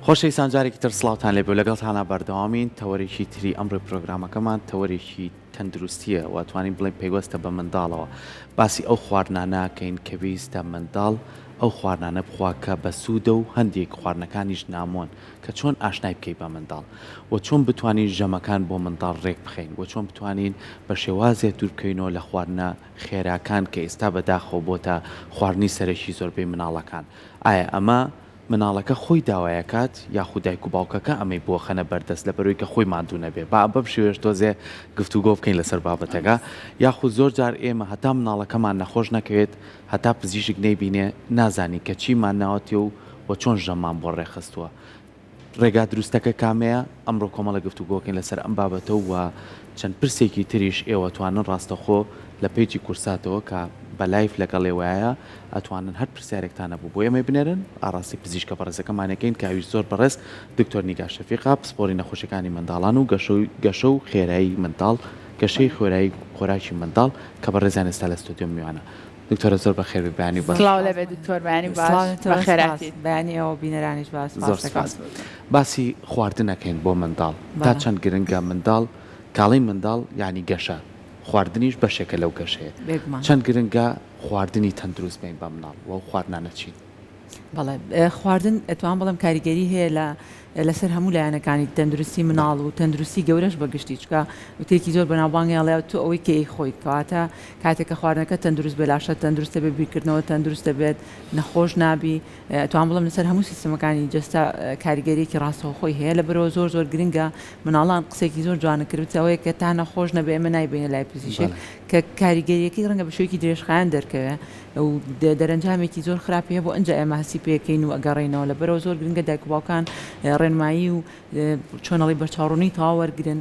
خۆشەویستان جارێکی تر سڵاوتان لێبێ و لەگەڵتانا بەردەوامین تەوەرێکی تری ئەمڕۆی پرۆگرامەکەمان تەوەرێکی تەندروستیە و توانین بڵێین پەیوەستە بە منداڵەوە باسی ئەو خواردنانە ئەکەین کە ویستە منداڵ ئەو خواردنانە بخوا کە بەسوودە و هەندێک خواردنەکانیش نامۆن کە چۆن ئاشنای بکەی بە منداڵ و چۆن بتوانین ژەمەکان بۆ منداڵ رێک بخەین و چۆن بتوانین بە شێوازێ دوور بکەوینەوە لە خواردنە خێراکان کە ئێستا بەداخەوە بۆتە خواردنی سەرەکی زۆربەی مناڵەکان ئایا ئەمە مناڵەکە خۆی داوای ئەکات یاخود دایک و باوکەکە ئەمەی بۆ خەنە بەردەست لەبەرئەوەی کە خۆی ماندوو نەبێ با بەم شێوەیەش تۆزێ گفتوگۆ بکەین لەسەر بابەتەکە یاخود زۆر جار ئێمە هەتا مناڵەکەمان نەخۆش نەکەوێت هەتا پزیشک نەیبینێ نازانین کە چیمان ناوەتێ و وە چۆن ژەممان بۆ ڕێکخستووە ڕێگا دروستەکە کامەیە؟ ئەمڕۆ کۆمەڵێک گفتوگۆکەین لەسەر ئەم بابەتە و چەند پرسێکی تریش ئێوە توانن ڕاستەخۆ لە page ی کورساتەوە کە بە live لەگەڵ ئێوەیە ئەتوانن هەر پرسیارێکتان هەبوو بۆ ئێمەی بنێرن ئاڕاستەی پزیشکە بەڕێزەکەمانەکەین کە ئەویش زۆر بەڕێز دکتۆر نیگا شەفیقە پسپۆری نەخۆشیەکانی منداڵان و گەشە و خێرایی منداڵ گەشەی خۆرایی خۆراکی منداڵ کە بەڕێزیان ئێستا لە ستۆدیۆ میوانە. دکتۆرە زۆر بەخێر بێی بەیانی باش. سڵاو لێبێ دکتۆر بەیانی باش بەخێراتیت. بەیانی ئێوە بینەرانیش باش سپاس زۆر سپاس. باسی خواردن ئەکەین بۆ منداڵ تا چەند گرنگە منداڵ کاڵی منداڵ یانی گەشە خواردنیش بەشێکە لەو گەشەیە چەند گرنگە خواردنی تەندروست بەین بە مناڵ وە ئەو خواردنانە چین؟ بەڵێ خواردن ئەتوان بڵێم کاریگەری هەیە لە لەسەر هەموو لایەنەکانی تەندروستی مناڵ و تەندروستی گەورەش بە گشتی چکە وتێکی زۆر بەناوبانگی ئەڵێ تۆ ئەوەی کە ئەیخۆیت کەواتە کاتێک کە خواردنەکە تەندروست بێ لاشە تەندروست دەبێت بیرکردنەوە تەندروست دەبێت نەخۆش نابی ئەتوان بڵێم لەسەر هەموو سیستەمەکانی جەستە کاریگەریەکی ڕاستەوخۆی هەیە لەبەرەوە زۆر زۆر گرنگە مناڵان قسێکی زۆر جوانە کرد ئەوەیە کە تا نەخۆش نەبێ ئێمە نایبینە لای پزیشک کە کاریگەریەکەی ڕەنگە بە شێوەیەکی درێژخایەن دەرکەوێ و دەرەنجامێکی زۆر خراپی هەبوو ئنجا ئێمە هەستی پێکەین و ئەگەڕێینەوە لەبەرئەوە زۆر گرنگە دایک و باوکان ڕێنمایی و چۆن ئەڵێی بەرچاوڕوونی تەواو وەرگرن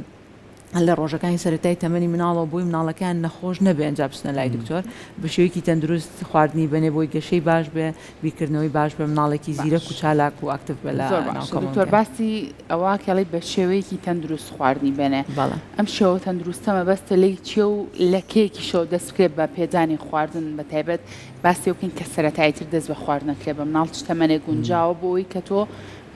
لە ڕۆژەکانی سەرەتای تەمەنی مناڵەوە بۆی مناڵەکەیان نەخۆش نەبێ ئەنجا بچنە لای دکتۆر بە شێوەیەکی تەندروست خواردنی بەنێ بۆی گەشەی باش بێ بیرکردنەوەی باش بێ مناڵێکی زیرەک و چالاک و active بێ لە زۆر باشە دکتۆر باسی ئەوە کەڵی بە شێوەیەکی تەندروست خواردنی بێنێ ئەم شێوە تەندروستە مەبەستە لێی چیە و لە کەیەکیشەوە دەست بکرێت بە پێدانی خواردن بە تایبەت باسی بکەین کە سەرەتایی تر دەست بە خواردن ئەکرێ بە مناڵ چ تەمەنێک گونجاوە بۆ ئەوەی کە تۆ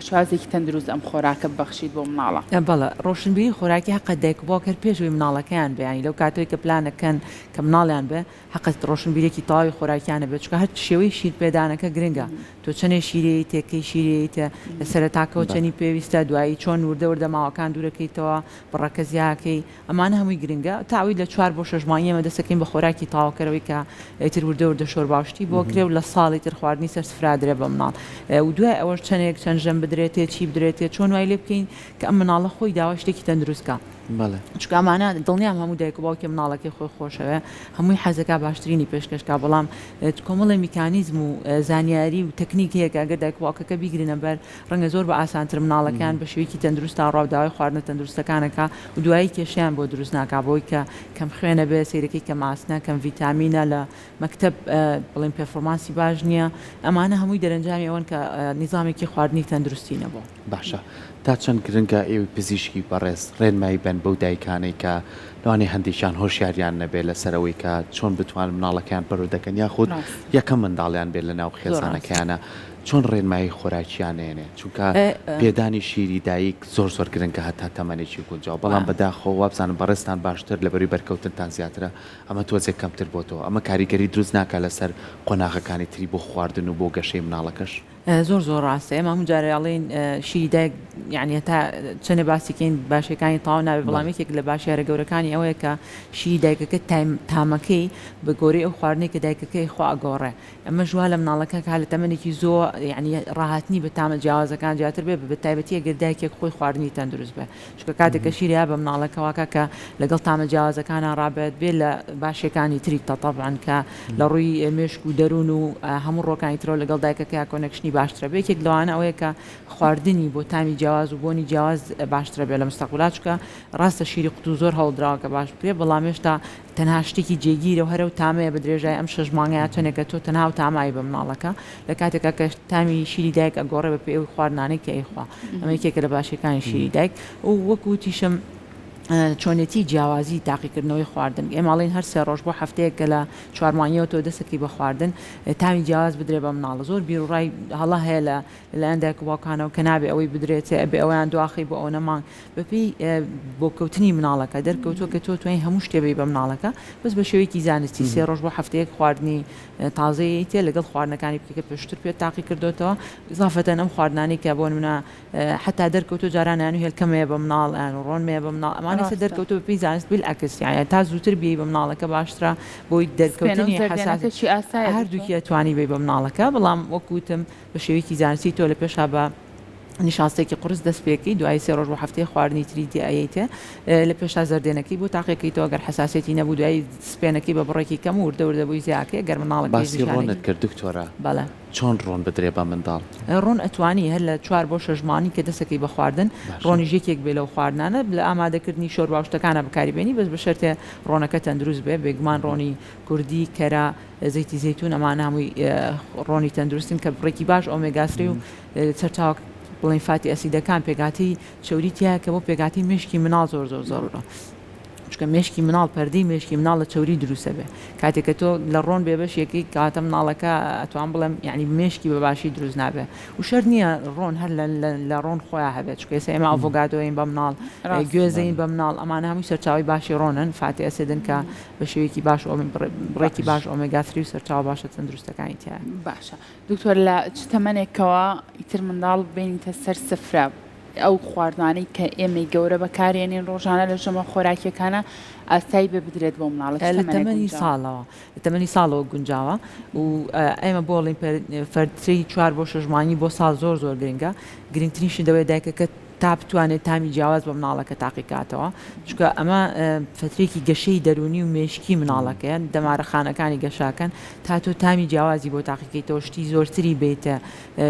بە شێوازێکی تەندروست ئەم خۆراکە ببەخشیت بۆ مناڵە. بەڵێ ڕۆشنبیری خۆراکی هەقە دایک و باوک هەر پێش ئەوەی مناڵەکەیان بێ یانی لەو کاتەوەی کە پلان ئەکەن کە مناڵیان بێ هەقە ڕۆشنبیرێکی تەواوی خۆراکیان هەبێت چونکە هەر شێوەی شیر پێدانەکە گرنگە تۆ چەنێ شیرەیتێ کەی شیرەیتێ لە سەرەتاکەوە چەنی پێویستە دوایی چۆن وردە وردە ماوەکان دوورەکەیتەوە بڕەکە زیاکەی ئەمانە هەمووی گرنگە تا ئەوەی لە چوار بۆ شەش مانگی ئێمە دەست دەکەین بە خۆراکی تەواوکەرەوەی کە ئیتر وردە وردە شۆربا و شتی بۆ کرێ و لە ساڵی تر خواردنی سەر سفرا درێ بە مناڵ و دوای ئەوەش چەنێک چەند ژەم بدرێتێ چی بدرێتێ چۆن وای لێ بکەین کە ئەم مناڵە خۆی داوای شتێکی تەندروست کا. بەڵێ. چونکە ئەمانە دڵنیام هەموو دایک و باوکێ مناڵەکەی خۆی خۆشەوێ هەمووی حەزەکا باشترینی پێشکەش کا بەڵام کۆمەڵێ میکانیزم و زانیاری و تەکنیک هەیە کە ئەگەر دایک و باوکەکە بیگرنە بەر ڕەنگە زۆر بە ئاسانتر مناڵەکەیان بە شێوەیەکی تەندروست ڕا و داوای خواردنە تەندروستەکان ئەکا و دوایی کێشەیان بۆ دروست ناکا بەوەی کە کەم خوێنە بێ سەیرەکەی کەم ئاسنە کەم ڤیتامینە لە مەکتەب بڵێن performance ی باش نییە ئەمانە هەمووی دەرەنجامی ئەوەن کە نیزامێکی خواردنی تەندروستی نەبووە. باشە تا چەند گرنگە ئێوەی پزیشکی بەڕێز ڕێنمایی بەن بەو دایکانەی کە لەوانەیە هەندێکیان هۆشیاریان نەبێت لەسەر ئەوەی کە چۆن بتوانن مناڵەکەیان پەروەردەکەن یاخود یەکەم منداڵیان بێت لەناو خێزانەکەیانا چۆن ڕێنمایی خۆراکیان نەیەنێ چونکە پێدانی شیری دایک زۆر زۆر گرنگە هەتا تەمەنێکی گونجاو بەڵام بەداخەوە وابزانم بەڕێزتان باشتر لەبەروی بەرکەوتنتان زیاترە ئەمە تۆزێک کەمتر بۆتەوە ئەمە کاریگەری دروست ناکا لەسەر قۆناغەکانی تری بۆ خواردن و بۆ گەشەی مناڵەکەش؟ زۆر زۆر ڕاستە ئێمە هەموو جارێ ئەڵێین شیری دایک یعنی هەتا چەنێ باسی کەین باشیەکانی تەواو نابێ بەڵام یەکێک لە باشیارە گەورەکانی ئەوەیە کە شیری دایکەکە تایم تامەکەی بە گۆرەی ئەو خواردنەی کە دایکەکە ئەیخوا ئەگۆڕێ ئەمەش وا لە مناڵەکە کا لە تەمەنێکی زۆ یعنی ڕاهاتنی بە تامە جیاوازەکان زیاتر بێ بە تایبەتی ئەگەر دایکێک خۆی خواردنی تەندروست بێ چونکە کاتێک کە شیر یا بە مناڵەکە واکا کە لەگەڵ تامە جیاوازەکانا ڕابێت بێ لە باشیەکانی تری تەبعەن کە لە ڕووی مێشک و دەروون و هەموو ڕۆکانی ترەوە لەگەڵ دایکەکەیا connection ی باشترە بێ یەکێک لەوانە ئەوەیە کە خواردنی بۆ تامی جیاواز و بۆنی جیاواز باشترە بێ لە مستەقبلا چونکە ڕاستە شیری قوتوو زۆر هەوڵدراوە کە باش بکرێ بەڵام هێشتا تەنها شتێکی جێگیرە و هەر ئەو تامەیە بە درێژای ئەم شەش مانگەیا چەنێکە تۆ تەنها ئەو تامە ئەی بە مناڵەکە لە کاتێکا کە تامی شیری دایک ئەگۆڕێ بە پێی ئەو خواردنانەی کە ئەیخوا ئەمە یەکێکە لە باشیەکانی شیری دایک و وەکو وتیشم. چۆنێتی جیاوازی تاقیکردنەوەی خواردن ئێمە ئەڵێین هەر سێ ڕۆژ بۆ هەفتەیەک کە لە چوار مانگیەوە تۆ دەسەکەی بە خواردن تامی جیاواز بدرێ بە مناڵ زۆر بیروڕای هەڵە هەیە لە لەلایەن دایک و باوکانەوە کە نابێ ئەوەی بدرێتێ ئەبێ ئەویان دواخەی بۆ ئەوەنە مانگ بەپێی بۆکەوتنی مناڵەکە دەرکەوتووە کە تۆ توانی هەموو شتێ بەی بە مناڵەکە بەس بە شێوەیەکی زانستی سێ ڕۆژ بۆ هەفتەیەک خواردنی تازەیەی تێ لەگەڵ خواردنەکانی بکە کە پێشتر پێت تاقی کردۆتەوە ئیزافەتەن ئەم خواردنانەی کە بۆ نمونە حەتا دەرکەوتوە جاران ئەیان و هێلکە مەیە بە مناڵ ئەیان و ڕۆن مەیە بە مناڵ ئەمانە ئێستا ڕاستە. دەرکەوتوە بەپێی زانست بالعکس یانی تا زووتر بیەی بە مناڵەکە باشترە بۆی سپێنە و دەرکەوتنی حەساس زەردێنەکە چی ئاسایە دکتۆر؟ هەردووکی ئەتوانی بەی بە مناڵەکە بەڵام وەک وتم بە شێوەیەکی زانستی تۆ لە پێشا بە نیشاستەیەکی قورس دەست پێکەی دوای سێ ڕۆژ بۆ هەفتەیە خواردنی تری تێ ئەیەیتێ لە پێشا زەردێنەکەی بۆ تاقیەکەیتەوە گەر حەساسیەتی نەبوو دوای سپێنەکەی بە بڕێکی کەم و وردە وردە بۆی زیاکەی گەر مناڵەکەیش باسی نیشانەی ڕۆنت کرد دکتۆرە بەڵێ. چۆن ڕۆن بدرێ بە منداڵ؟ ڕۆن ئەتوانی هەر لە چوار بۆ شەش مانگی کە دەسەکەی بە خواردن باشە. ڕۆنیش یەکێک بێ لەو خواردنانە لە ئامادەکردنی شۆربا و شتەکانا بەکاری بێنی بەس بە شەرتێ ڕۆنەکە تەندروست بێ بێگومان ڕۆنی کوردی کەرە زەیتی زەیتون ئەمانە هەمووی ڕۆنی تەندروستن کە بڕێکی باش omega three و سەرچاوە بڵێین fatty acid ەکان پێکهاتەی چەوری تیایە کە بۆ پێکهاتەی مێشکی مناڵ زۆر زۆر زەرورە. چونکە مێشکی مناڵ پەردەی مێشکی مناڵ لە چەوری دروستە بێ کاتێک کە تۆ لە ڕۆن بێ بەشێکی کاتە مناڵەکە ئەتوان بڵێم یعنی مێشکی بە باشی دروست نابێ و شەرت نییە ڕۆن هەر لە ڕۆن خۆیان هەبێت چونکە ئێستا ئێمە ئەڤۆگادۆین بە مناڵ گوێزەین بە مناڵ ئەمانە هەمووی سەرچاوی باشی ڕۆنن fatty acid ن کە بە شێوەیەکی باش بڕێکی باش omega three و سەرچاوە باشە تەندروستەکانی تیایە. باشە دکتۆر لە چ تەمەنێکەوە ئیتر منداڵ بێنیتە سەر سفرە ئەو خواردنانەی کە ئێمەی گەورە بەکارێنین ڕۆژانە لە ژەمە خۆراکیەکانە ئاسایی بێ بدرێت بۆ مناڵە چ لە تەمەنێک تەمەنی گونجاوە؟ ساڵەوە لە تەمەنی ساڵەوە گونجاوە و ئێمە بۆ ئەڵێین فەرترەی چوار بۆ شەش مانگی بۆ ساڵ زۆر زۆر گرنگە گرنگترین شت ئەوەیە دایکەکە تا بتوانێت تامی جیاواز بە مناڵەکە تاقیکاتەوە چونکە ئەمە فەترێکی گەشەی دەروونی و مێشکی مناڵەکەیە دەمارە خانەکانی گەشاکەن تا تۆ تامی جیاوازی بۆ تاقیکەیتەوە شتی زۆرتری بیتە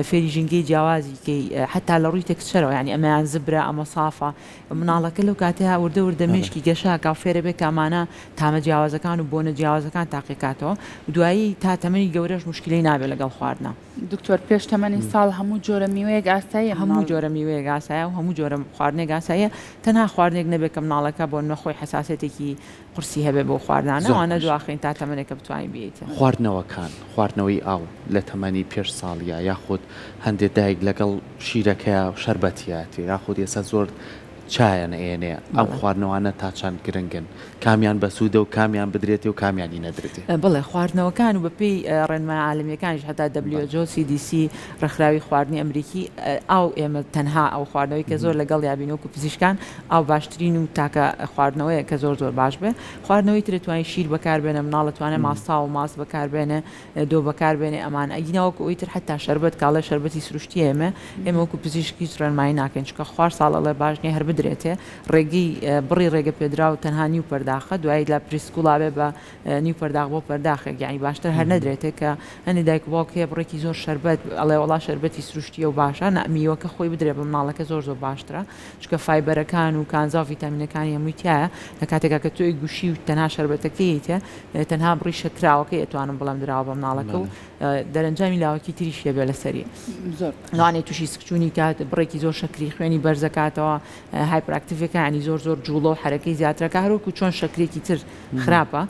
فێری ژینگەی جیاوازی کەی حەتا لە ڕووی texture ەوە یانی ئەمەیان زبرە ئەمە سافە مناڵەکە لەو کاتەیا وردە وردە مێشکی گەشاکا و فێرە بێ کە ئەمانە تامە جیاوازەکان و بۆنە جیاوازەکان تاقیکاتەوە دوایی تا تەمەنی گەورەش موشکیلەی نابێ لەگەڵ خواردنا. دکتۆر پێش تەمەنی ساڵ هەموو جۆرە میوەیەک ئاساییە هەموو مناڵ؟ جۆرە میوەیەک ئاسایە و هەموو جۆرە خواردنێک ئاساییە تەنها خواردنێک نەبێت کە مناڵەکە بۆ نمونە خۆی حەساسیەتێکی قورسی هەبێ بەو خواردنانە زۆر ئەوانە باشە. دواخەین تا تەمەنێک کە بتوانین بیەیتێ. خواردنەوەکان، خواردنەوەی ئاو لە تەمەنی پێش ساڵیا یاخود هەندێ دایک لەگەڵ شیرەکەیا شەربەتیاتێ یاخود ئێستا زۆر چایان ئەیەنێ ئەم بەڵێ. خواردنەوانە تا چەند گرنگن؟ کامیان بەسوودە و کامیان بدرێتێ و کامیانی نەدرێتێ؟ بەڵێ خواردنەوەکان و بەپێی ڕێنمایە عالەمییەکانیش هەتا بەڵێ. WHO، CDC، ڕێکخراوی خواردنی ئەمریکی، ئاو ئێمە تەنها ئەو خواردنەوەی کە زۆر لەگەڵیا بین وەکو پزیشکان ئاو باشترین و تاکە خواردنەوەیە کە زۆر زۆر باش بێ خواردنەوەی تر توانی شیر بەکار بێنە مناڵ ئەتوانێ ماستاو و ماست بەکار بێنێ دۆ بەکار بێنێ ئەمان ئەگینا وەکو ئەوی تر حەتا شەربەت کە ئەڵێ شەربەتی سروشتیە ئێمە ئێمە وەکو پزیشک هیچ ڕێنمایی ناکەین چونکە خوار ساڵ ئەڵێ باش نیە هەر بدرێتێ ڕێگەی بڕی ڕێگە پێدراو تەنها نیو پەرداخە دوایی لە preschool ا بێ بە نیو پەرداخ بۆ پەرداخێک یانی باشتر هەر نەدرێتێ کە هەندێ دایک و باوک هەیە بڕێکی زۆر شەربەت ئەڵێ وەڵا شەربەتی سروشتیە و باشە نا میوەکە خۆی بدرێ بە مناڵەکە زۆر زۆر باشترە چونکە fiber ەکان و کانزا و ڤیتامینەکانی هەمووی تیایە لە کاتێکا کە تۆی گوشی و تەنها شەربەتەکەی تێ تەنها بڕی شەکراوەکەی ئەتوانم بڵێم دراوە بە مناڵەکە و دەرەنجامی لاوەکی تریش هەبێ لەسەری زۆر لەوانەیە تووشی سکچوونی کات بڕێکی زۆر شەکری خوێنی بەرزەکاتەوە hyperactive ەکە ینی زۆر زۆر جوڵە و حەرەکەی زیاترەکە هەروەکو چۆن شەکرێکی تر خراپە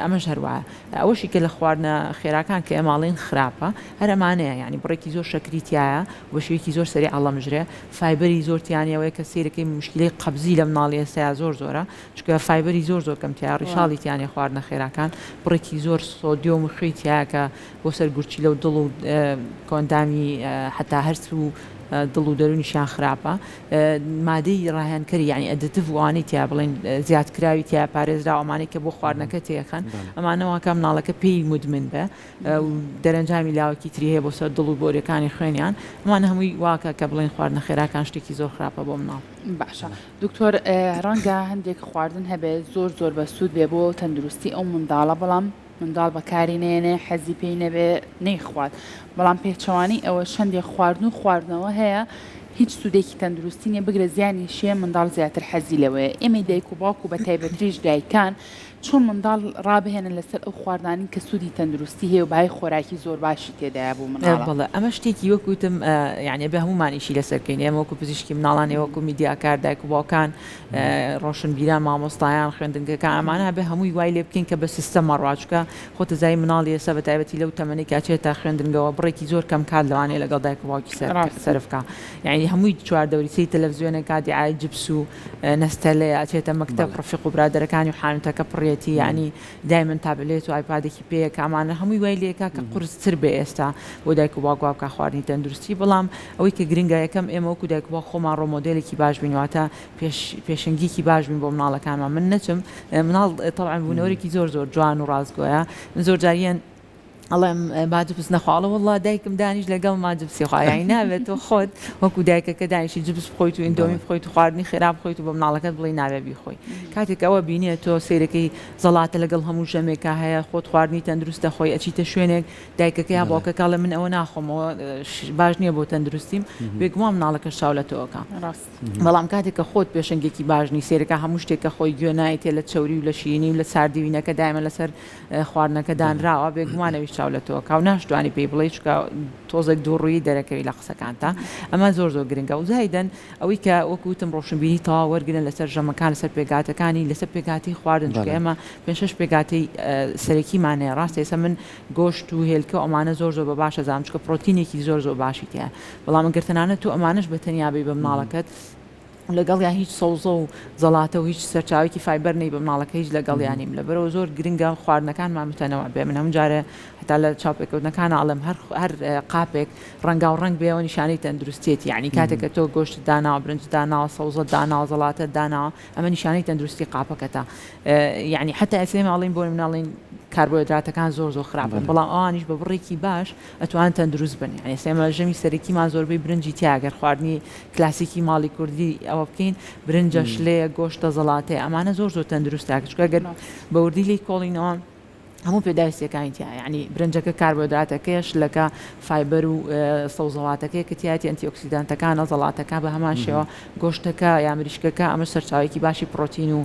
ئەمەش هەر وایە. ئەوەشی کە لە خواردنە خێراکان کە ئێمە ئەڵێین خراپە هەر ئەمانەیە یانی بڕێکی زۆر شەکری تیایە و بە شێوەیەکی زۆر سەریع هەڵەمژرێ fiber ی زۆر تیا نیە ئەوەیە کە سەیرەکەی موشکیلەی قەبزی لە مناڵی ئێستایا زۆر زۆرە چونکە fiber ی زۆر زۆر کەم تیایە ڕیشاڵی تیا نیە خواردنە خێراکان بڕێکی زۆر سۆدیۆم و خوێی تیایە کە بۆ سەر گورچیلە و دڵ و کۆئەندامی حەتا هەرس و دڵ و دەروونیشیان خراپە مادەی ڕاهێنکەری یانی additive و ئەوانەی تیا بڵێن زیادکراوی تیا پارێزراو ئەمانەی کە بۆ خواردنەکە تێکەن ئەمانە واکە مناڵەکە پێی مدمن بێ و دەرەنجامی لاوەکی تری هەیە بۆ سەر دڵ و بۆریەکانی خوێنیان ئەمانە هەمووی واکە کە بڵێن خواردنە خێراکان شتێکی زۆر خراپە بۆ مناڵ. باشە دکتۆر ڕەنگە هەندێک خواردن هەبێ زۆر زۆر بەسوود بێ بۆ تەندروستی ئەو منداڵە بەڵام منداڵ بەکاری نەیەنێ حەزی پێی نەبێ نەیخوات بەڵام پێچەوانەی ئەوەش هەندێک خواردن و خواردنەوە هەیە. هیچ سوودێکی تەندروستی نیە بگرە زیانیشیە منداڵ زیاتر حەزی لەوەیە ئێمەی دایک و باوک و بەتایبەتریش دایکان چۆن منداڵ ڕابهێنن لەسەر ئەو خواردنانەی کە سوودی تەندروستی هەیە و بەهای خۆراکی زۆر باشی تێدایە بۆ منداڵان؟ بەڵێ ئەمە شتێکی وەک وتم یانی ئەبێ هەموومان ئیشی لەسەر بکەین ئێمە وەکو پزیشکی مناڵان ئێوە وەکو میدیاکار دایک و باوکان ڕۆشنبیران مامۆستایان خوێندنگەکان ئەمانە ئەبێ هەمووی وای لێ بکەین کە بە سیستەمە ڕوا چونکە خۆت ئەزانی مناڵی ئێستا بە تایبەتی لەو تەمەنەی کە ئەچێتە خوێندنگەوە بڕێکی زۆر کەم کات لەوانەیە لەگەڵ دایک و باوکی سەرف کا یانی هەمووی چواردەوری سەیری تەلەفزیۆنێک کا دیعایەی جبس و نەستەلەیە ئەچێتە مەکتەب ڕەفیق و برادەرەکانی و حانوتەکە پڕیەتی یانی دایمەن تابلێت و ئایپادێکی پێیە کە ئەمانە هەمووی وای لێکا کە قورستر بێ ئێستا بۆ دایک و باوک وا بکا خواردنی تەندروستی بەڵام ئەوەی کە گرنگە یەکەم ئێمە وەکو دایک و باوک خۆمان ڕۆڵ مۆدێلێکی باش بین واتە پێش پێشەنگیکی باش بین بۆ مناڵەکانمان من نەچم مناڵ تەبعەن بوونەوەرێکی زۆر زۆر جوان و ڕاستگۆیە من زۆر جار یەن ئەڵێم با جبس نەخوا ئەڵێ وەڵا دایکم دانیش لەگەڵ ما جبسی خوا یانی نابێت تۆ خۆت وەکو دایکەکە دانیشی جبس بخۆیت و ئیندۆمی بخۆیت و خواردنی خێرا بخۆیت و بە مناڵەکەت بڵێی نابێ بیخۆی کاتێک ئەوە بینێ تۆ سەیرەکەی زەڵاتە لەگەڵ هەموو ژەمێکا هەیە خۆت خواردنی تەندروست دەخۆی ئەچیتە شوێنێک دایکەکە یا باوکەکە ئەڵێ من ئەوە ناخۆم ئەوە باش نییە بۆ تەندروستیم بێگومان مناڵەکەش چاو لە تۆ ئەکا بەڵام کاتێک کە خۆت پێشەنگێکی باش نی سەیرەکە هەموو شتێک کە خۆی گوێ نایتێ لە چەوری و لە شیرینی و لە ساردی وینەکە دایمە لەسەر خواردنەکە دانراوە بێگومان ئەویش چاو لە تۆ ئەکا و ناشتوانی پێی بڵێی چونکە تۆزێک دووڕوویی دەرەکەوی لە قسەکانتا ئەمە زۆر زۆر گرنگە و زایدەن ئەوەی کە وەکو وتم ڕۆشنبیری تەواو وەرگرن لەسەر ژەمەکان لەسەر پێکهاتەکانی لەسەر پێکهاتەی خواردن چونکە ئێمە پێنج شەش پێکهاتەی سەرەکیمان هەیە ڕاستە ئێستا من گۆشت و هێلکە و ئەمانە زۆر زۆر بە باش ئەزانم چونکە پڕۆتینێکی زۆر زۆر باشی تیایە بەڵام ئەگەر تەنانەت تۆ ئەمانەش بە تەنیا بەی بە مناڵەکەت لەگەڵیا هیچ سەوزە و زەڵاتە و هیچ سەرچاوەیەکی فایبەر نەی بە مناڵەکە هیچ لەگەڵیا نیم لەبەرئەوە زۆر گرنگە خواردنەکانمان متەنەوع بێ من هەموو جارێ هەتا لە چاوپێکەوتنەکانا ئەڵێم هەر هەر قاپێک ڕەنگاو ڕەنگ بێ ئەوە نیشانەی تەندروستیەتی یانی کاتێک کە تۆ گۆشتت داناوە برنجت داناوە سەوزەت داناوە زەڵاتەت داناوە ئەمە نیشانەی تەندروستی قاپەکەتە یانی حتا ئێستا ئێمە ئەڵێین بۆ نمونە ئەڵێین کاربۆهێدراتەکان زۆر زۆر خراپن بەڵام ئەوانیش بە بڕێکی باش ئەتوانن تەندروست بن یانی ئێستا ئێمە ژەمی سەرەکیمان زۆربەی برنجی تیا گەر خواردنی کلاسیکی ماڵی کوردی ئەوە بکەین برنجە شلەیە گۆشتە زەڵاتەیە ئەمانە زۆر زۆر تەندروستە چونکە گەر بە وردی لێی کۆڵینەوە هەموو پێداویستیەکانی تیایە یانی برنجەکە کاربۆهێدراتەکەیە شلەکە فایبەر و سەوزەواتەکەیە کە تیایەتی ئەنتی ئۆکسیدانتەکانە زەڵاتەکە بە هەمان شێوە گۆشتەکە یا مریشکەکە ئەمەش سەرچاوەیەکی باشی پڕۆتین و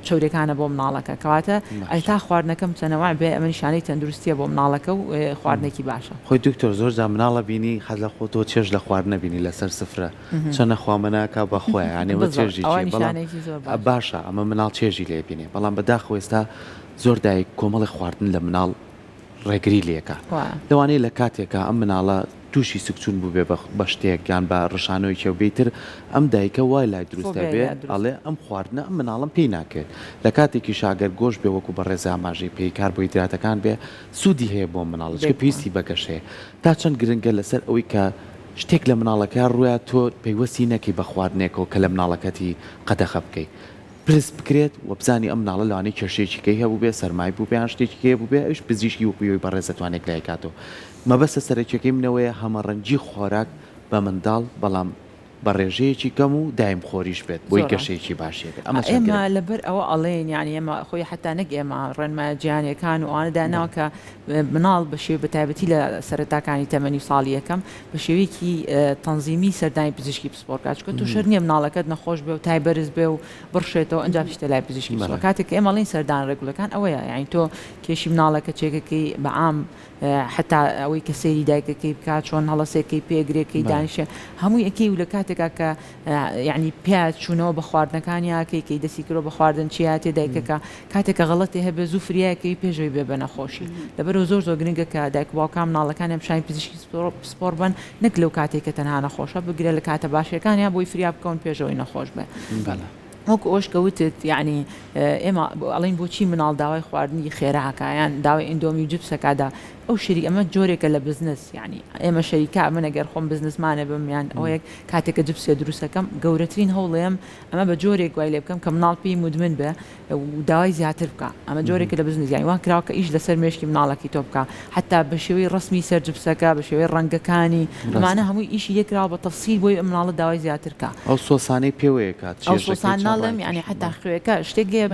چەوریەکانە بۆ مناڵەکە کەواتە ئەتا خواردنەکەم متەنەوع بێ ئەمە نیشانەی تەندروستیە بۆ مناڵەکە و خواردنێکی باشە. خۆی دکتۆر زۆر جار مناڵە بینی حەز لە خۆتەوە چێژ لە خواردنە بینی لەسەر سفرە چەنە خوا مەناکا بە خۆیان یانی ئەوە چێژی چیە بەڵام باشە ئەمە مناڵ چێژی لێ بینێ بەڵام بەداخەوە ئێستا زۆر دایک کۆمەڵی خواردن لە مناڵ ڕێگری لێکا لەوانەیە لە کاتێکا ئەم مناڵە تووشی سکچوون بووبێ بە شتێک یان بە ڕشانەوەی کێو بێ ئیتر ئەم دایکە وای لای دروست ئەبێ ئەڵێ ئەم خواردنە ئەم مناڵەم پێی ناکەوێت لە کاتێکیشا گەر گۆشت بێ وەکو بەڕێز ئاماژەی پێی کاربۆهیدراتەکان بێ سوودی هەیە بۆ مناڵ چونکە پێویستی بە گەشەیە تا چەند گرنگە لەسەر ئەوەی کە شتێک لە مناڵەکە ڕوویا تۆ پەیوەستی نەکەی بە خواردنێکەوە کە لە مناڵەکەتی قەدەخە بکەی پرس بکرێت و بزانی ئەم مناڵە لەوانەیە کێشەیەکی کەی هەبووبێ، سەرمای بووبێ یان شتێکی کەی هەبووبێ، ئەویش پزیشکی وەکو ئێوەی بەڕێز دەتوانێت یەکلایی کاتەوە. مەبەستە سەرەکیەکەی من ئەوەیە هەمەڕەنگی خۆراک بە منداڵ بەڵام بە ڕێژەیەکی کەم و دایم خۆریش بێت بۆی گەشەیەکی باشی هەبێت. ئەمە چەند ئێمە گرنگە. لەبەر ئەوە ئەڵێین یانی ئێمە خۆی حەتا نەک ئێمە ڕێنمایە جیهانیەکان و ئەوانە داناوە کە مناڵ بە شێوەی بە تایبەتی لە سەرەتاکانی تەمەنی و ساڵی یەکەم بە شێوەیەکی تەنزیمی سەردانی پزیشکی پسپۆڕ بکات چونکە تۆ شەرت نییە مناڵەکەت نەخۆش بێ و تای بەرز بێ و بڕشێتەوە ئەنجا بچیتە لای پزیشکی پسپۆڕ کاتێک کە ئێمە ئەڵێین سەردان ڕێگولەکان ئەوەیە یانی تۆ کێشی مناڵەکە چێکەکەی بە عام حەتا ئەوەی کە سەیری دایکەکەی بکات چۆن هەڵەسێکەی پێگرێ کەی دانیشێ هەمووی ئەکەی و لە کاتێکا کە یەعنی پیا چوونەوە بە خواردنەکانیا کەی کەی دەسی کردوە بە خواردن چیا تێ دایکەکە کاتێک کە غەڵەتێ هەبێ زوو فریای کەوی پێش ئەوەی بێ بە نەخۆشی لەبەرئەوە زۆر زۆر گرنگە کە دایک و باوکان مناڵەکانیان پیشانی پزیشکی پسپۆڕ بەن نەک لەو کاتەی کە تەنها نەخۆشە بگرە لە کاتە باشەکانیا بۆی فریا بکەون پێش ئەوەی نەخۆش بێ. وەکو ئەوەش کە وتت یەعنی ئێمە ئەڵێین بۆچی مناڵ داوای خواردنی خێرا ئەکا یان داوای ئیندۆمی و جپس ئەکا دا ئەو شەری ئەمە جۆرێکە لە بزنس یەعنی ئێمە شەریکە من ئەگەر خۆم بزنسمانێ بم یان ئەوەیەک کاتێک کە جپسێ دروست ئەکەم گەورەترین هەوڵێم ئەمە بە جۆرێک وای لێ بکەم کە مناڵ پێی مودمن بێ و داوای زیاتر بکا ئەمە جۆرێکە لە بزنس یانی وا کراوە کە ئیش لەسەر مێشکی مناڵەکەی تۆ بکا حەتا بە شێوەی ڕەسمی سەر جپسەکە بە شێوەی ڕەنگەکانی ئەمانە هەمووی ئیشی لێ کراوە بە تەفسیل بۆی ئەم مناڵە داوای زیاتر کا. ئەو سۆسانەی پێوەیە کات ئەو چێژەکەی سۆسان چەند ناڵێم یانی ڕایکێشن حەتا خوێکە شتێک هەیە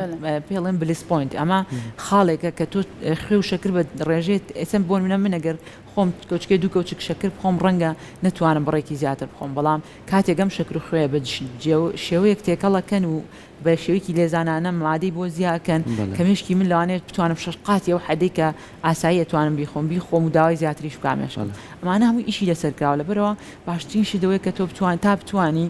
پێی ئەڵێن bliss point ئەمە خاڵێکە کە تۆ خوێ و شەکر بە ڕێژەی ئێستا بۆ نمونە من ئەگەر. خۆم کەوچکێ دوو کەوچک شەکر بخۆم ڕەنگە نەتوانم بڕێکی زیاتر بخۆم بەڵام کاتێک ئەم شەکر و خوێیە بە شێوەیەک تێکەڵ ئەکەن و بە شێوەیەکی لێزانانە مادەی بۆ زیا ئەکەن کە مێشکی من لەوانەیە بتوانم شەش قاتی ئەو حەدەی کە ئاسایی ئەتوانم بیخۆم بیخۆم و داوای زیاتریش بکا مێشکم ئەمانە هەمووی ئیشی لەسەر کراوە لەبەرئەوە باشترین شت ئەوەیە کە تۆ بتوان تا بتوانی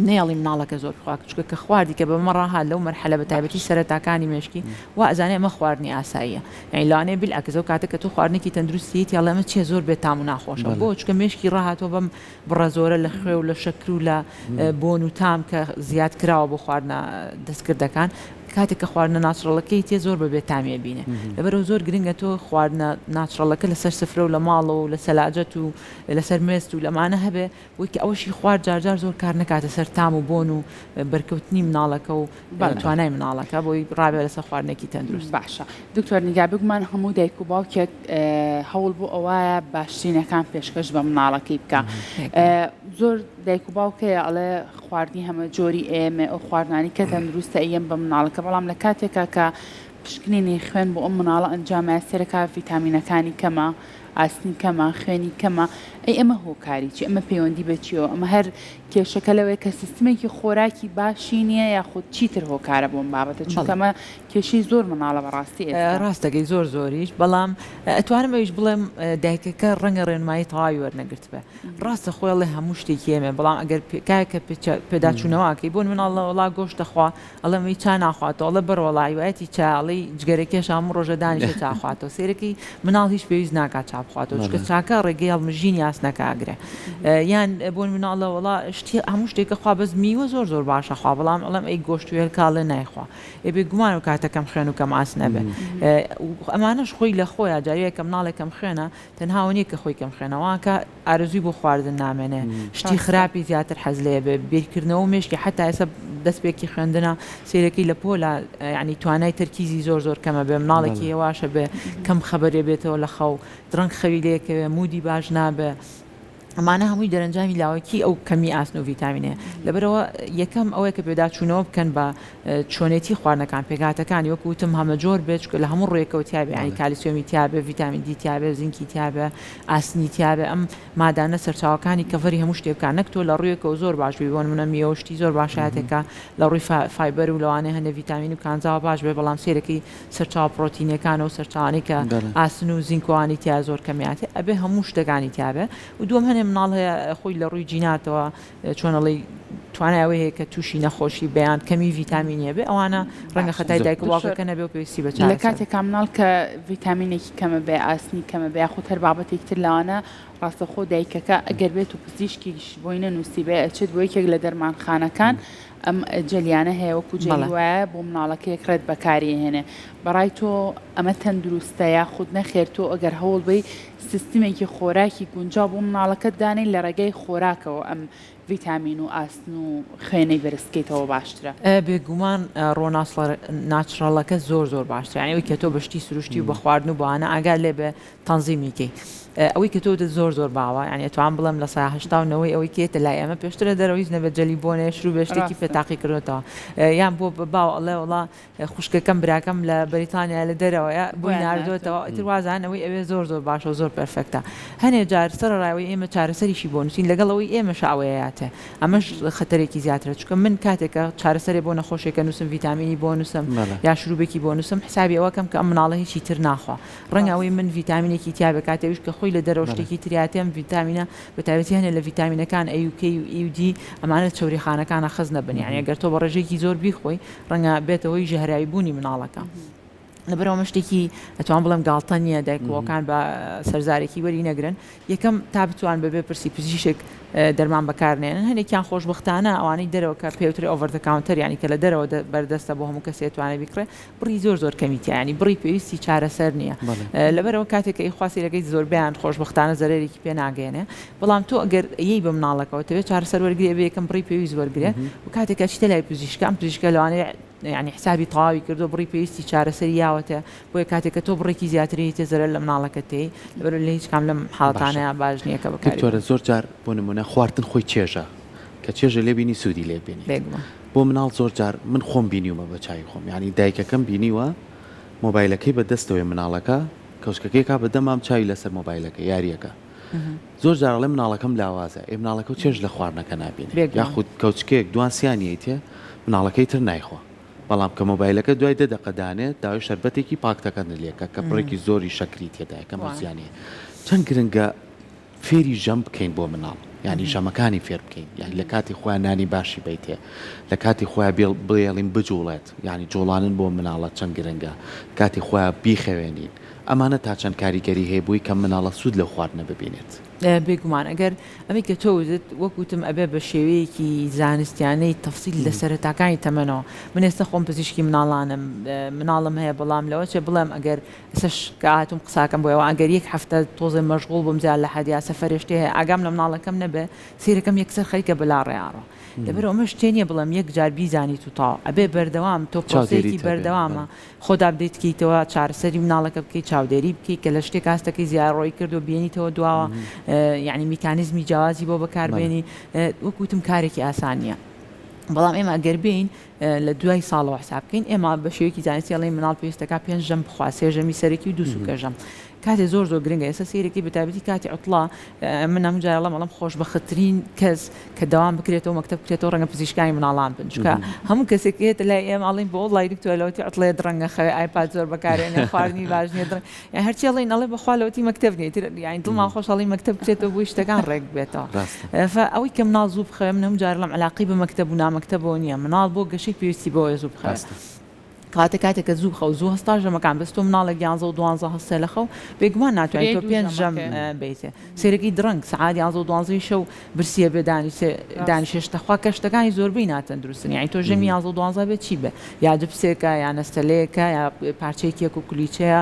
نەیەڵی مناڵەکە زۆر بخوا چونکە کە خواردی کە بەمە ڕاهات لەو مەرحەلە بە تایبەتی سەرەتاکانی مێشکی وا ئەزانێ ئەمە خواردنی ئاساییە یانی لەوانەیە بالعکس ئەو کاتە کە تۆ خواردنێکی تەندروستی یەتی ئەڵێ ئەمە چیە زۆر بێ تام و ناخۆشە بۆ چونکە مێشکی ڕاهاتوە بەم بڕە زۆرە لە خوێ و لە شەکر و لە بۆن و تام کە زیاد کراوە بۆ خواردنە دەستکردەکان کاتێک کە خواردنە natural ەکەی تێ زۆر بە بێتامی ئەبینێ لەبەرئەوە زۆر گرنگە تۆ خواردنە natural ەکە لەسەر سفرە و لە ماڵەوە و لە سەلاجەت و لەسەر مێزت و لەمانە هەبێ بۆی کە ئەوەشی خوارد جارجار زۆر کار نەکاتە سەر تام و بۆن و بەرکەوتنی مناڵەکە و توانای مناڵەکە بۆی ڕابێ لەسەر خواردنێکی تەندروست. باشە دکتۆر نیگا بێگومان هەموو دایک و باوکێک هەوڵ بۆ ئەوایە باشترینەکان پێشکەش بە مناڵەکەی بکا زۆر دایک و باوک هەیە ئەڵێ خواردنی هەمە جۆری ئێمە ئەو خواردنانی کە تەندروستە ئەیەم بە مناڵەکە بەڵام لە کاتێکا کە پشکنینی خوێن بۆ ئەم مناڵە ئەنجامە سەرەکا ڤیتامینەکانی کەمە ئاسنی کەمە، خوێنی کەمە، ئەی ئەمە هۆکاری چیە؟ ئەمە پەیوەندی بە چیەوە؟ ئەمە هەر کێشەکە لەوەیە کە سیستمێکی خۆراکی باشی نییە یاخود چیتر هۆکارە بۆ ئەم بابەتە؟ چونکە ئەمە کێشەی زۆر مناڵە بەڕاستی ئێستا. ڕاست دەکەی زۆر زۆریش، بەڵام ئەتوانم ئەویش بڵێم دایکەکە ڕەنگە ڕێنمایی تەواوی وەرنەگرتبێ. ڕاستە خۆی ئەڵێ هەموو شتێکی ئێمە، بەڵام ئەگەر کاکە پێداچوونەوە ئەکەی بۆ نموونە ئەڵێ وەڵا گۆشت دەخوا، ئەڵێم ئەی چا ناخواتەوە ئەڵێ بەڕ وەڵا هیوایەتی چا ئەڵێی جگەرە کێشە هەموو ڕۆژە دانیشێ چا خواتەوە سەیرەکەی مناڵ هیچ پێویست ناکات چا بخواتەوە چونکە چاکە ڕێگەی هەڵمژینی ئاسنەکە ئەگرێ یان بۆ نمونە ئەڵێ وەڵا شتی هەموو شتێکە خوا بەس میوە زۆر زۆر باشە خوا بەڵام ئەڵێم ئەی گۆشت و هێلکە ئەڵێ نایخوا ئێ بێگومان ئەو کاتە کەم خوێن و کەم ئاسن ئەبێ ئەمانەش خۆی لە خۆیا جارێ کە مناڵێک کەم خوێنە تەنها ئەوە نییە کە خۆی کەم خوێنە وانکە ئارەزووی بۆ خواردن نامێنێ شتی خراپی زیاتر حەز لێ بێ بیرکردنەوە و مێشکی حەتا ئێستا دەستپێکی خوێندنە سەیرەکەی لە پۆلا یعنی توانای تەرکیزی زۆر زۆر کەمە بێ مناڵێکی هێواشە بێ کەم خەبەرێ بێتەوە لە خەو درەنگ خەوی لێکەوێ mood ی باش نابێ ئەمانە هەمووی دەرەنجامی لاوەکی ئەو کەمی ئاسن و ڤیتامینەیە لەبەرئەوە یەکەم ئەوەیە کە پێداچوونەوە بکەن بە چۆنێتی خواردنەکان پێکهاتەکانی وەکو وتم هەمەجۆر بێت چونکە لە هەموو ڕوویەکەوە تیابێ یانی کالیسیۆمی تیابێ ڤیتامین دی تیابێ زینکی تیابێ ئاسنی تیابێ ئەم مادانە سەرچاوەکانی cover ی هەموو شتێک بکات نەک تۆ لە ڕوویەکەوە زۆر باش بی بۆ نمونە میوە و شتی زۆر باشایەتێکە لە ڕووی fiber و لەوانەیە هەندێک ڤیتامین و کانزاوە باش بێ بەڵام سەیرەکەی سەرچاوە پڕۆتینیەکان و سەرچاوانەی کە ئاسن و زینکۆوانی تیا زۆر کەمیاتێ ئەبێ هەموو شتەکانی تیابێ و دووەم هەنێ مناڵ هەیە خۆی لە ڕووی جیناتەوە چۆن ئەڵێی توانای ئەوەی هەیە کە تووشی نەخۆشی بێ یان کەمی ڤیتامینی هەبێ ئەوانە ڕەنگە خەتای دایک و باوکەکە نەبێ و پێویستی بە لە چارەسەر. کاتێکا مناڵ کە ڤیتامینێکی کەمە بێ ئاسنی کەمە بێ یاخود هەر بابەتێکی تر لەوانە ڕاستەوخۆ دایکەکە ئەگەر بێت و پزیشکیش بۆی نەنووسیبێ ئەچێت بۆ یەکێک لە دەرمانخانەکان ئەم جەلیانە هەیە وەکو جەلی وایە بۆ مناڵەکە یەکڕێت بەکاری ئەهێنێ بەڕای تۆ ئەمە تەندروستە یاخود نەخێر تۆ ئەگەر هەوڵ بەی سیستمێکی خۆراکی گونجاو بۆ مناڵەکەت دانێی لە ڕێگای خۆراکەوە ئەم ڤیتامین و ئاسن و خوێنەی بەرزکەیتەوە باشترە. بێگومان ڕۆ natural ەکە زۆر زۆر باشترە یانی ئەوەی کە تۆ بە شتی سروشتی و بە خواردن و بەوانە ئاگات لێ بێ تەنزیمی کەی ئەوەی کە تۆ وتت زۆر زۆر باوە یانی ئەتوانم بڵێم لە سەیا 80 و نەوەی ئەوەی کە یەتە لای ئێمە پێشتر لە دەرەوە هیچ نەبێت جەلی بۆنێ شروبێ شتێکی پێ تاقی کردۆتەوە یان بۆ باوە ئەڵێ وەڵا خوشکەکەم براکەم لە بەریتانیا لە دەرەوەیە بۆی ناردۆتەوە ئیتر وازان ئەوەی ئەوێ زۆر زۆر باشە و زۆر perfect ە هەنێ جار سەرەڕای ئەوەی ئێمە چارەسەریشی بۆ نووسین لەگەڵ ئەوەی ئێمەش ئەوەیەیاتێ ئەمەش خەتەرێکی زیاترە چونکە من کاتێک کە چارەسەرێ بۆ نەخۆشێکە نووسم ڤیتامینی بۆ نووسم یا شروبێکی بۆ نووسم حسابی ئەوە کەم کە ئەم مناڵە هیچی تر ناخوا ڕەنگە ئەوەی من ڤیتامینێکی تیابێ کاتێ ئەویش کە خۆی لە دەرەوە شتێکی تریاتێ ئەم ڤیتامینە بە تایبەتی هەنێ لە ڤیتامینەکان A و K و E و D ئەمانە لە چەوری خانەکانە خەست نەبن یانی ئەگەر تۆ بە ڕێژەیەکی زۆر بیخۆی ڕەنگە بێتە هۆی ژەهراوی بوونی مناڵەکە لەبەرئەوە ئەمە شتێکی ئەتوان بڵێم گاڵتە نییە دایک و باوکان بە سەرزارێکی وەری نەگرن یەکەم تا بتوان بەبێ پرسی پزیشک دەرمان بەکار نێنن هەنێکیان خۆشبەختانە ئەوانەی دەرەوە کە پێوترێ over the counter یانی کە لە دەرەوە بەردەستە بۆ هەموو کەسێ توانێ بیکڕێ بڕی زۆر زۆر کەمی تیا یانی بڕی پێویستی چارەسەر نییە لەبەرئەوە کاتێک کە ئیخوا سیرەکەی زۆربەیان خۆشبەختانە زەرەرێکی پێ ناگەیەنێ بەڵام تۆ ئەگەر یەی بە مناڵەکەوە تەوێ چارەسەر وەرگری ئەبێ یەکەم بڕی پێویست وەرگرێ و کاتێک کە ئەچیتە لای پزیشکە ئەم پزیشکە لەوانەیە یانی حسابی تەواوی کردووە بڕی پێویستی چارەسەری یاوەتێ بۆیە کاتێک کە تۆ بڕێکی زیاتری هیتێ زەرەر لە مناڵەکەت تێی لەبەرئەوە لە هیچ کام لەم باشە حاڵەتانەیا باش نییە کە بەکاری دکتۆرە بەرن. زۆر جار بۆ نمونە خواردن خۆی چێژە کە چێژە لێ بینی سوودی لێ بینیت بێگومان. بۆ مناڵ زۆر جار من خۆم بینیومە بە چاوی خۆم یانی دایکەکەم بینیوە مۆبایلەکەی بە دەستەوەی مناڵەکە. کەوچکەکەی کا بە دەمام چاوی لەسەر مۆبایلەکە یاریەکە زۆر جار ئەڵێ مناڵەکەم لاوازە ئێ مناڵەکە و چێژ لە خواردنەکە نابینێ یاخود کەوچکەیەک دوان سیان یەیتێ مناڵەکەی تر نایخوا بەڵام کە مۆبایلەکە دوای دە دەقە دانێ داوای شەربەتێکی پاکتەکەت لێکە کە بڕێکی زۆری شەکری تێدایە کە زیانی چەند گرنگە فێری ژەم بکەین بۆ مناڵ یانی ژەمەکانی فێر بکەین یانی لە کاتی خۆیان نانی باشی بەیتێ لە کاتی خۆیان بێڵ بێڵین بجوڵێت یانی جوڵانن بۆ مناڵە چەند گرنگە کاتی خۆیان بیخەوێنین ئەمانە تا چەند کاریگەری هەیە بۆی کە مناڵە سوود لەو خواردنە ببینێت. بێگومان ئەگەر ئەمەی کە تۆ وتت وەک وتم ئەبێ بە شێوەیەکی زانستیانەی تەفسیل لە سەرەتاکانی تەمەنەوە من ئێستا خۆم پزیشکی مناڵانم مناڵم هەیە بەڵام لەوە چێ بڵێم ئەگەر ئێستاش کە هاتووم قساکەم بۆ ئێوە ئەگەر یەک هەفتە تۆزێ مەشغوڵ بووم زیاد لە حەد یا سەفەرێ شتێ هەیە ئاگام لە مناڵەکەم نەبێ سەیرەکەم یەکسەر خەریکە بە لاڕێ ئەڕوا لەبەرئەوە ئەمە شتێ نییە بڵێم یەک جار بیزانیت و تەواو ئەبێ بەردەوام تۆ پرۆسەیەکی چاودێریت هەبێ بەردەوامە بەڵێ. خۆت update کەیتەوە چارەسەری مناڵەکە بکەی چاودێری بکەی کە لە شتێک ئاستەکەی زیاڕۆیی کردووە بێنیتەوە دواوە یعنی میکانیزمی جیاوازی بۆ بەڵێ. بەکاربێنی وەک وتم کارێکی ئاسان نییە بەڵام ئێمە ئەگەر بێین لە دوای ساڵەوە حساب بکەین ئێمە بە شێوەیەکی زانستی ئەڵێین مناڵ پێویست دەکات پێنج ژەم بخوا سێ ژەمی سەرەکی و دوو سوکە ژەم کاتێ زۆر زۆر گرنگە ئێستا سەیرەکەی بە تایبەتی کاتی عوتڵە من هەموو جار ئەڵێم ئەڵێم خۆشبەختترین کەس کە دەوام بکرێتەوە مەکتەب بکرێتەوە ڕەنگە پزیشکانی مناڵان بن چونکە هەموو کەسێک کە یێتە لای ئێمە ئەڵێین بۆ وەڵڵاهی دکتۆر لەوەتی عوتڵەیە درەنگە خەوێ ئایپاد زۆر بەکارێنێ خواردنی باش نییە درەنگ یان هەرچی ئەڵێین ئەڵێ بەخوا لەوەتی مەکتەب نییە ئیتر یانی دڵمان خۆشە ئەڵێین مەکتەب بکرێتەوە بۆی شتەکان ڕێک بێتەوە ڕاستە. فە ئەوەی کە مناڵ زوو بخەوێ من هەموو جار ئەڵێم عەلاقەی بە مەکتەب و نامەکتەبەوە نییە مناڵ بۆ گەشەی پێویستی بەوەیە زوو بخەوێ ڕاستە. کەواتە کاتێک کە زوو بخەو زوو هەستا ژەمەکان بەس تۆ مناڵێک یانزە و دوانزە هەستێ لە خەو بێگومان ناتوانانی فرێ تۆ دوو پێنج ژەم ژەمەکەیە. بیتێ سەیرەکەی درەنگ سەعات یانزە و دوانزەی شەو برسیە بێ دانیشێ ڕاستە. دانیشێ شتە خوا کە شتەکانی زۆربەی ناتەندروستن یانی تۆ ژەمی یانزە و دوانزە بێ چی بێ یا جپسێکە یا نەستەلەیەکە یا پارچەی کێک و کولیچەیە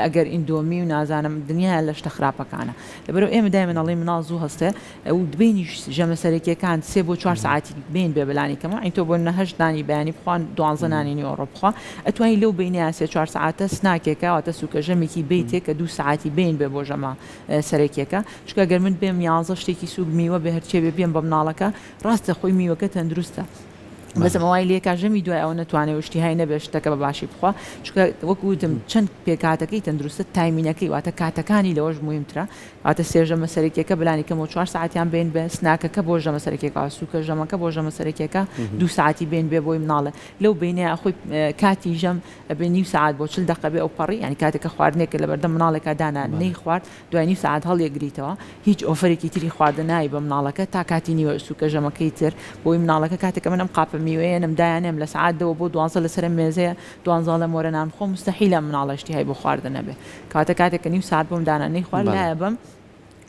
ئەگەر ئیندۆمی و نازانم دنیایە لە شتە خراپەکانە لەبەرئەوە ئێمە دایمەن ئەڵێین مناڵ زوو هەستێ و بەینیش ژەمە سەرەکیەکان سێ بۆ چوار سەعاتی بەین بێ بەلانی کەمەوە یانی تۆ بۆ نمونە هەشت نانی بەیانی بخوا دوانزە نانی نیوەڕۆ بخوا ئەتوانی لەو بەینەیا سێ چوار سەعاتە سناکێکە واتە سوکە ژەمێکی بەیتێ کە دوو سەعاتی بەین بێ بۆ ژەمە سەرەکیەکە چونکە گەر من بێم یانزە شتێکی سوک میوە بێ هەرچێ بێ بێم بە مناڵەکە ڕاستە خۆی میوەکە تەندروستە بەس ئەمە وای لێکا ژەمی دوای ئەوە نەتوانێ و ئیشتیهای نەبێ شتەکە بە باشی بخوا چونکە وەکو وتم چەند پێکهاتەکەی تەندروستە timing ەکەی واتە کاتەکانی لەوەش موهیمترە واتە سێ ژەمە سەرەکیەکە بەلانی کەمەوە چوار سەعاتیان بەین بێ snack ەکە بۆ ژەمە سەرەکیەکە سوکە ژەمەکە بۆ ژەمە سەرەکیەکە دوو سەعاتی بەین بێ بۆی مناڵێ لەو بەینەیا خۆی کاتی ژەم ئەبێ نیو سەعات بۆ 40 دەقە بێ ئەوپەڕی یانی کاتێک کە خواردنێکت لەبەردەم مناڵێکا دانا نەیخوارد دوای نیو سەعات هەڵیەگریتەوە هیچ offer ێکی تری خواردن نای بە مناڵەکە تا کاتی نیوە سوکە ژەمەکەی تر بۆی مناڵەکە کاتێک کە من ئەم قاپە میوەیەنم دایانێم لە سەعات دەوە بۆ دوانزە لەسەر ئەم مێزەیە دوانزە ئەڵێم وەرە نان بخۆ موستەحیلە ئەم مناڵە ئیشتیهای بۆ خواردن نەبێ کەواتە کاتێک کە نیو سەعات بۆم دانا نەیخوارد لایەبەم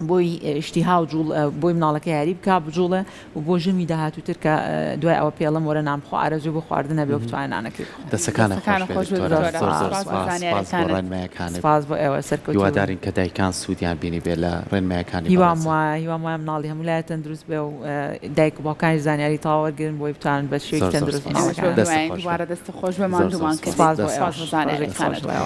بۆی ئیشتیها و جوڵ بۆی مناڵەکە یاری بکا بجوڵێ و بۆ ژەمی داهاتووتر کە دوای ئەوە پێڵم وەرە نان بخۆ ئارەزووی بۆ خواردن هەبێ و بتوانێ نانەکەی بخوا. دەسەکانت دەستەکانت خۆش خۆش بێ بێ دکتۆرە دکتۆرە زۆر زۆر سپاس بۆ سپاس سپاس بۆ زانیاریەکانت. ڕێنمایەکانت سپاس بۆ ئێوە سەرکەوتوو بن. هیوادارین کە دایکان سوودیان بینیبێ لە ڕێنمایەکانی هیوام بەڕێزت. وایە هیوام وایە مناڵی هەموو لایە تەندروست بێ و دایک و باوکانیش زانیاری تەواو وەرگرن بۆی بتوانن بە شێوەیەکی زۆر زۆر تەندروست سپاس ئێمەش مناڵەکانیان دەستت بەهیواین خۆش بێ دووبارە دەستت خۆش بێ زۆر زۆر ماندوومان سپاس کردیت سپاس بۆ دەست ئێوەش سپاس خۆش بۆ ڕۆژێکی خۆش زانیاریەکانت. بۆ ئێوە.